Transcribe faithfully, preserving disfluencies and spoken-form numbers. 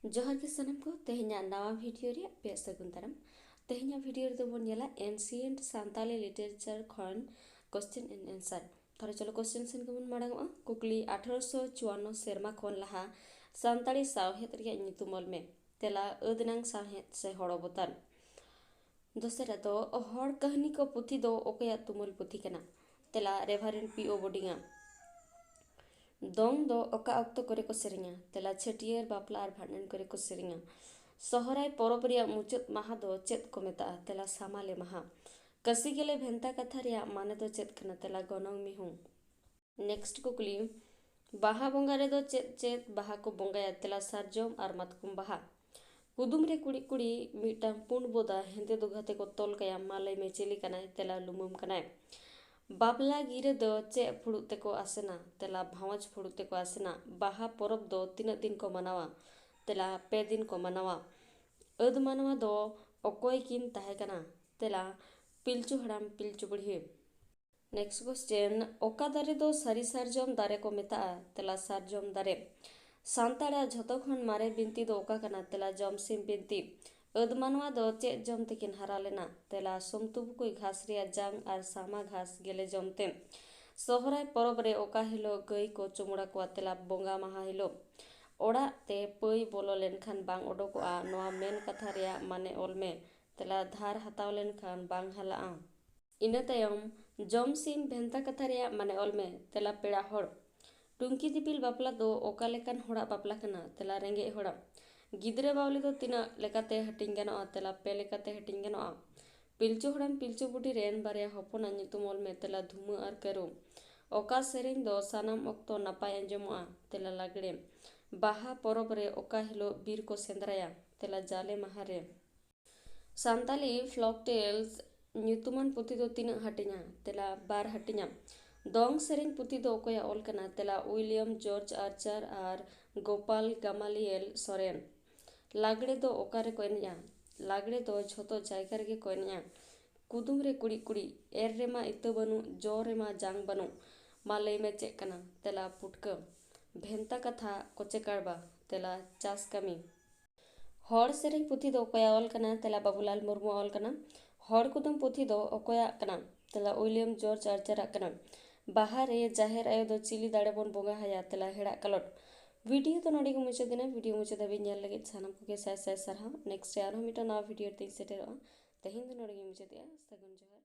ᱡᱚᱦᱟᱨ ᱜᱮ ᱥᱟᱱᱟᱢ ᱠᱚ, ᱛᱮᱦᱮᱧᱟᱜ ᱱᱟᱣᱟ ᱵᱷᱤᱰᱤᱭᱳ ᱨᱮ ᱟᱯᱮᱭᱟᱜ ᱥᱟᱹᱜᱩᱱ ᱫᱟᱨᱟᱢ᱾ ᱛᱮᱦᱮᱧᱟᱜ ᱵᱷᱤᱰᱤᱭᱳ ᱨᱮᱫᱚ ᱵᱚᱱ ᱧᱮᱞᱟ Ancient Santali Literature ᱠᱷᱚᱱ Question and Answer᱾ ᱛᱟᱦᱚᱞᱮ ᱪᱚᱞᱚ ᱠᱚᱥᱪᱮᱱ ᱥᱮᱱ ᱜᱮᱵᱚᱱ ᱢᱟᱲᱟᱝᱚᱜᱼᱟ᱾ ᱠᱩᱠᱞᱤ, ᱟᱴᱷᱟᱨᱚᱥᱚ ᱪᱩᱣᱟᱱᱱᱚ ᱥᱮᱨᱢᱟ ᱠᱷᱚᱱ ᱞᱟᱦᱟ ᱥᱟᱱᱛᱟᱲᱤ ᱥᱟᱶᱦᱮᱫ ᱨᱮᱭᱟᱜ ᱧᱩᱛᱩᱢ ᱚᱞ ᱢᱮ᱾ ᱛᱮᱞᱟ, ᱟᱹᱫᱽᱱᱟᱝ ᱥᱟᱶᱦᱮᱫ ᱥᱮ ᱦᱚᱲ ᱚᱵᱚᱛᱟᱨ᱾ ᱫᱚᱥᱟᱨᱟᱜ ᱫᱚ, ᱦᱚᱲ ᱠᱟᱹᱦᱱᱤ ᱠᱚ ᱯᱩᱛᱷᱤ ᱫᱚ ᱚᱠᱚᱭᱟᱜ ᱛᱩᱢᱟᱹᱞ ᱯᱩᱛᱷᱤ ᱠᱟᱱᱟ? ᱛᱮᱞᱟ, ᱨᱮᱵᱷᱟᱨᱮᱱᱰ ᱯᱤ ᱳ ᱵᱳᱰᱤᱝ ᱟᱜ᱾ ᱫᱚᱝ ᱫᱚ ᱚᱠᱟ ᱚᱠᱛᱚ ᱠᱚᱨᱮ ᱠᱚ ᱥᱮᱨᱮᱧᱟ? ᱛᱮᱞᱟ, ᱪᱷᱟᱹᱴᱭᱟᱹᱨ, ᱵᱟᱯᱞᱟ ᱟᱨ ᱵᱷᱟᱸᱰᱟᱱ ᱠᱚᱨᱮ ᱠᱚ ᱥᱮᱨᱮᱧᱟ᱾ ᱥᱚᱦᱨᱟᱭ ᱯᱚᱨᱚᱵᱽ ᱨᱮᱭᱟᱜ ᱢᱩᱪᱟᱹᱫ ᱢᱟᱦᱟ ᱫᱚ ᱪᱮᱫ ᱠᱚ ᱢᱮᱛᱟᱜᱼᱟ? ᱛᱮᱞᱟ, ᱥᱟᱢᱟᱞᱮ ᱢᱟᱦᱟ᱾ ᱠᱟᱹᱥᱤ ᱜᱮᱞᱮ ᱵᱷᱮᱱᱛᱟ ᱠᱟᱛᱷᱟ ᱨᱮᱭᱟᱜ ᱢᱟᱱᱮ ᱫᱚ ᱪᱮᱫ ᱠᱟᱱᱟ? ᱛᱮᱞᱟ, ᱜᱚᱱᱚᱝ ᱢᱤᱦᱩ᱾ ᱱᱮᱠᱥᱴ ᱠᱩᱠᱞᱤ, ᱵᱟᱦᱟ ᱵᱚᱸᱜᱟ ᱨᱮᱫᱚ ᱪᱮᱫ ᱪᱮᱫ ᱵᱟᱦᱟ ᱠᱚ ᱵᱚᱸᱜᱟᱭᱟ? ᱛᱮᱞᱟ, ᱥᱟᱨᱡᱚᱢ ᱟᱨ ᱢᱟᱛᱠᱚᱢ ᱵᱟᱦᱟ᱾ ᱠᱩᱫᱩᱢ ᱨᱮ ᱠᱩᱲᱤᱫ ᱠᱩᱲᱤᱫ ᱢᱤᱫᱴᱟᱝ ᱯᱩᱸᱰ ᱵᱚᱫᱟ ᱦᱮᱸᱫᱮ ᱫᱚᱜᱷᱟ ᱛᱮᱠᱚ ᱛᱚᱞ ᱠᱟᱭᱟ, ᱢᱟ ᱞᱟᱹᱭ ᱢᱮ ᱪᱤᱞᱤ ᱠᱟᱱᱟᱭ? ᱛᱮᱞᱟ, ᱞᱩᱢᱟᱹᱢ ᱠᱟᱱᱟᱭ᱾ ᱵᱟᱯᱞᱟ ᱜᱤᱨᱟᱹ ᱫᱚ ᱪᱮᱫ ᱯᱷᱩᱲᱩᱜ ᱛᱮᱠᱚ ᱟᱥᱮᱱᱟ? ᱛᱮᱞᱟ, ᱵᱷᱟᱶᱟᱡᱽ ᱯᱷᱩᱲᱩᱜ ᱛᱮᱠᱚ ᱟᱥᱮᱱᱟ᱾ ᱵᱟᱦᱟ ᱯᱚᱨᱚᱵᱽ ᱫᱚ ᱛᱤᱱᱟᱹᱜ ᱫᱤᱱ ᱠᱚ ᱢᱟᱱᱟᱣᱟ? ᱛᱮᱞᱟ, ᱯᱮ ᱫᱤᱱ ᱠᱚ ᱢᱟᱱᱟᱣᱟ᱾ ᱟᱹᱫ ᱢᱟᱱᱣᱟ ᱫᱚ ᱚᱠᱚᱭ ᱠᱤᱱ ᱛᱟᱦᱮᱸ ᱠᱟᱱᱟ? ᱛᱮᱞᱟ, ᱯᱤᱞᱪᱩ ᱦᱟᱲᱟᱢ ᱯᱤᱞᱪᱩ ᱵᱩᱲᱦᱤ᱾ ᱱᱮᱠᱥᱴ ᱠᱚᱥᱪᱮᱱ, ᱚᱠᱟ ᱫᱟᱨᱮ ᱫᱚ ᱥᱟᱹᱨᱤ ᱥᱟᱨᱡᱚᱢ ᱫᱟᱨᱮ ᱠᱚ ᱢᱮᱛᱟᱜᱼᱟ? ᱛᱮᱞᱟ, ᱥᱟᱨᱡᱚᱢ ᱫᱟᱨᱮ᱾ ᱥᱟᱱᱛᱟᱲᱟᱜ ᱡᱷᱚᱛᱚ ᱠᱷᱚᱱ ᱢᱟᱨᱮ ᱵᱤᱱᱛᱤ ᱫᱚ ᱚᱠᱟ ᱠᱟᱱᱟ? ᱛᱮᱞᱟ, ᱡᱚᱢᱥᱤᱢ ᱵᱤᱱᱛᱤ᱾ ᱟᱹᱫ ᱢᱟᱱᱣᱟ ᱫᱚ ᱪᱮᱫ ᱡᱚᱢ ᱛᱮᱠᱤᱱ ᱦᱟᱨᱟ ᱞᱮᱱᱟ? ᱛᱮᱞᱟ, ᱥᱩᱱᱛᱩ ᱵᱩᱠᱩᱭ ᱜᱷᱟᱥ ᱨᱮᱭᱟᱜ ᱡᱟᱝ ᱟᱨ ᱥᱟᱢᱟ ᱜᱷᱟᱥ ᱜᱮᱞᱮ ᱡᱚᱢ ᱛᱮ᱾ ᱥᱚᱦᱨᱟᱭ ᱯᱚᱨᱚᱵᱽ ᱨᱮ ᱚᱠᱟ ᱦᱤᱞᱳᱜ ᱜᱟᱹᱭ ᱠᱚ ᱪᱩᱢᱲᱟ ᱠᱚᱣᱟ? ᱛᱮᱞᱟ, ᱵᱚᱸᱜᱟ ᱢᱟᱦᱟ ᱦᱤᱞᱳᱜ᱾ ᱚᱲᱟᱜ ᱛᱮ ᱯᱟᱹᱭ ᱵᱚᱞᱚ ᱞᱮᱱᱠᱷᱟᱱ ᱵᱟᱝ ᱚᱰᱚᱠᱚᱜᱼᱟ, ᱱᱚᱣᱟ ᱢᱮᱱ ᱠᱟᱛᱷᱟ ᱨᱮᱭᱟᱜ ᱢᱟᱱᱮ ᱚᱞ ᱢᱮ᱾ ᱛᱮᱞᱟ, ᱫᱷᱟᱨ ᱦᱟᱛᱟᱣ ᱞᱮᱱᱠᱷᱟᱱ ᱵᱟᱝ ᱦᱟᱞᱟᱜᱼᱟ᱾ ᱤᱱᱟᱹ ᱛᱟᱭᱚᱢ ᱡᱚᱢ ᱥᱤᱢ ᱵᱷᱮᱱᱛᱟ ᱠᱟᱛᱷᱟ ᱨᱮᱭᱟᱜ ᱢᱟᱱᱮ ᱚᱞ ᱢᱮ᱾ ᱛᱮᱞᱟ, ᱯᱮᱲᱟ ᱦᱚᱲ᱾ ᱴᱩᱝᱠᱤ ᱫᱤᱯᱤᱞ ᱵᱟᱯᱞᱟ ᱫᱚ ᱚᱠᱟ ᱞᱮᱠᱟᱱ ᱦᱚᱲᱟᱜ ᱵᱟᱯᱞᱟ ᱠᱟᱱᱟ? ᱛᱮᱞᱟ, ᱨᱮᱸᱜᱮᱡ ᱦᱚᱲᱟᱜ᱾ ᱜᱤᱫᱽᱨᱟᱹ ᱵᱟᱣᱞᱤ ᱫᱚ ᱛᱤᱱᱟᱹᱜ ᱞᱮᱠᱟᱛᱮ ᱦᱟᱹᱴᱤᱧ ᱜᱟᱱᱚᱜᱼᱟ? ᱛᱮᱞᱟ, ᱯᱮ ᱞᱮᱠᱟᱛᱮ ᱦᱟᱹᱴᱤᱧ ᱜᱟᱱᱚᱜᱼᱟ᱾ ᱯᱤᱞᱪᱩ ᱦᱟᱲᱟᱢ ᱯᱤᱞᱪᱩ ᱵᱩᱰᱷᱤ ᱨᱮᱱ ᱵᱟᱨᱭᱟ ᱦᱚᱯᱚᱱᱟᱜ ᱧᱩᱛᱩᱢ ᱚᱞ ᱢᱮ᱾ ᱛᱮᱞᱟ, ᱫᱷᱩᱢᱟᱹ ᱟᱨ ᱠᱟᱹᱨᱩ᱾ ᱚᱠᱟ ᱥᱮᱨᱮᱧ ᱫᱚ ᱥᱟᱱᱟᱢ ᱚᱠᱛᱚ ᱱᱟᱯᱟᱭ ᱟᱸᱡᱚᱢᱚᱜᱼᱟ? ᱛᱮᱞᱟ, ᱞᱟᱜᱽᱲᱮ᱾ ᱵᱟᱦᱟ ᱯᱚᱨᱚᱵᱽ ᱨᱮ ᱚᱠᱟ ᱦᱤᱞᱳᱜ ᱵᱤᱨ ᱠᱚ ᱥᱮᱸᱫᱽᱨᱟᱭᱟ? ᱛᱮᱞᱟ, ᱡᱟᱞᱮ ᱢᱟᱦᱟ ᱨᱮ᱾ ᱥᱟᱱᱛᱟᱞᱤ ᱯᱷᱞᱚᱠ ᱴᱮᱞᱥ ᱧᱩᱛᱩᱢᱟᱱ ᱯᱩᱛᱷᱤ ᱫᱚ ᱛᱤᱱᱟᱹᱜ ᱦᱟᱹᱴᱤᱧᱟ? ᱛᱮᱞᱟ, ᱵᱟᱨ ᱦᱟᱹᱴᱤᱧᱟ᱾ ᱫᱚᱝ ᱥᱮᱨᱮᱧ ᱯᱩᱛᱷᱤ ᱫᱚ ᱚᱠᱚᱭᱟᱜ ᱚᱞ ᱠᱟᱱᱟ? ᱛᱮᱞᱟ, ᱩᱭᱞᱤᱭᱟᱢ ᱡᱚᱨᱡᱽ ᱟᱨᱪᱟᱨ ᱟᱨ ᱜᱳᱯᱟᱞ ᱜᱟᱢᱟᱞᱤᱭᱮᱞ ᱥᱚᱨᱮᱱ᱾ ᱞᱟᱜᱽᱲᱮ ᱫᱚ ᱚᱠᱟ ᱨᱮᱠᱚ ᱮᱱᱮᱡᱼᱟ? ᱞᱟᱜᱽᱲᱮ ᱫᱚ ᱡᱷᱚᱛᱚ ᱡᱟᱭᱜᱟ ᱨᱮᱜᱮ ᱠᱚ ᱮᱱᱮᱡᱼᱟ᱾ ᱠᱩᱫᱩᱢ ᱨᱮ ᱠᱩᱲᱤᱫ ᱠᱩᱲᱤᱫ, ᱮᱨ ᱨᱮᱢᱟ ᱤᱛᱟᱹ ᱵᱟᱹᱱᱩᱜ, ᱡᱚ ᱨᱮᱢᱟ ᱡᱟᱝ ᱵᱟᱹᱱᱩᱜ, ᱢᱟ ᱞᱟᱹᱭ ᱢᱮ ᱪᱮᱫ ᱠᱟᱱᱟ? ᱛᱮᱞᱟ, ᱯᱩᱴᱠᱟᱹ᱾ ᱵᱷᱮᱱᱛᱟ ᱠᱟᱛᱷᱟ, ᱠᱚᱪᱮ ᱠᱟᱲᱵᱟ᱾ ᱛᱮᱞᱟ, ᱪᱟᱥ ᱠᱟᱹᱢᱤ᱾ ᱦᱚᱲ ᱥᱮᱨᱮᱧ ᱯᱩᱛᱷᱤ ᱫᱚ ᱚᱠᱚᱭᱟᱜ ᱚᱞ ᱠᱟᱱᱟ? ᱛᱮᱞᱟ, ᱵᱟᱵᱩᱞᱟᱞ ᱢᱩᱨᱢᱩᱣᱟᱜ ᱚᱞ ᱠᱟᱱᱟ᱾ ᱦᱚᱲ ᱠᱩᱫᱩᱢ ᱯᱩᱛᱷᱤ ᱫᱚ ᱚᱠᱚᱭᱟᱜ ᱠᱟᱱᱟ? ᱛᱮᱞᱟ, ᱩᱭᱞᱤᱭᱟᱢ ᱡᱚᱨᱡᱽ ᱟᱨᱪᱟᱨᱟᱜ ᱠᱟᱱᱟ᱾ ᱵᱟᱦᱟ ᱨᱮ ᱡᱟᱦᱮᱨ ᱟᱭᱳ ᱫᱚ ᱪᱤᱞᱤ ᱫᱟᱲᱮ ᱵᱚᱱ ᱵᱚᱸᱜᱟ ᱟᱭᱟ? ᱛᱮᱞᱟ, ᱦᱮᱲᱟᱜ ᱠᱟᱞᱚᱴ᱾ ᱵᱷᱤᱰᱤᱭᱳ ᱫᱚ ᱱᱚᱰᱮ ᱜᱮ ᱢᱩᱪᱟᱹᱫ ᱮᱱᱟ᱾ ᱵᱷᱤᱰᱤᱭᱳ ᱢᱩᱪᱟᱹᱫ ᱫᱷᱟᱹᱵᱤᱡ ᱧᱮᱞ ᱞᱟᱹᱜᱤᱫ ᱥᱟᱱᱟᱢ ᱠᱚᱜᱮ ᱥᱟᱭ ᱥᱟᱭ ᱥᱟᱨᱦᱟᱣ᱾ ᱱᱮᱠᱥᱴ ᱨᱮ ᱟᱨᱦᱚᱸ ᱢᱤᱫᱴᱟᱝ ᱱᱟᱣᱟ ᱵᱷᱤᱰᱤᱭᱳ ᱛᱤᱧ ᱥᱮᱴᱮᱨᱚᱜᱼᱟ᱾ ᱛᱮᱦᱮᱧ ᱫᱚ ᱱᱚᱰᱮ ᱜᱮᱧ ᱢᱩᱪᱟᱹᱫᱮᱜᱼᱟ᱾ ᱥᱟᱹᱜᱩᱱ ᱡᱚᱦᱟᱨ᱾